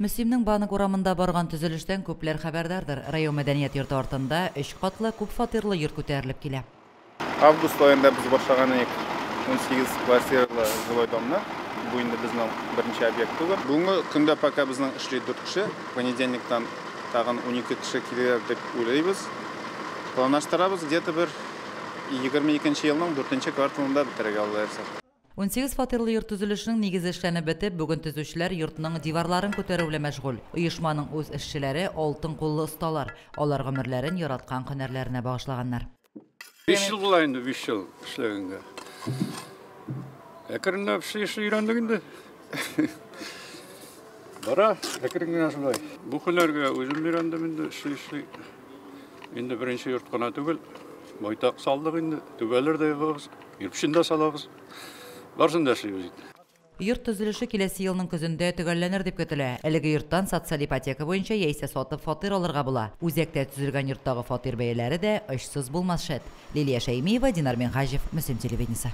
Мөслимнең Банк урамында барган төзелештән күпләр хәбәрдардыр. Район мәдәният йорты артында өч катлы күпфатирлы йорт күтәрелеп килә. Август аенда без башлаган идек 18 квартиралы жилой домны. Бу инде безнең беренче объект түгел. Бүгенге көндә пока безнең эшли 4 кеше. Понедельниктан тагын 12 кеше килер дип уйлыйбыз. Планлаштырабыз, где-то бер 22 елның 4 кварталында бетерергә, Алла бирсә. 18 фатирлы йорт төзелешенең нигезе эшләнеп бетеп, бүген төзүчеләр йортның диварларын күтәрү белән мәшгуль. Оешманың үз эшчеләре алтын куллы осталар. Алар гомерләрен яраткан һөнәрләренә багышлаганнар. 5 ел була инде, 5 ел эшләгәнгә. Әкренләп эшли өйрәндек инде. Бара, әкрен генә шулай. Бу һөнәргә үзем өйрәндем инде, эшли-эшли. Инде беренче йорт кына түгел, байтак салдык инде, түбәләр дә ягабыз, кирпечен дә салабыз. Барысын да эшлибез инде. Йорт төзелеше киләсе елның көзендә төгәлләнер дип көтелә. Әлеге йорттан социаль ипотека буенча яисә сатып фатир алырга була. Үзәктә төзелгән йорттагы фатир бәяләре дә очсыз булмас шәт. Лилия Шәймиева, Динар Минһаҗев, Мөслим телевидениесе.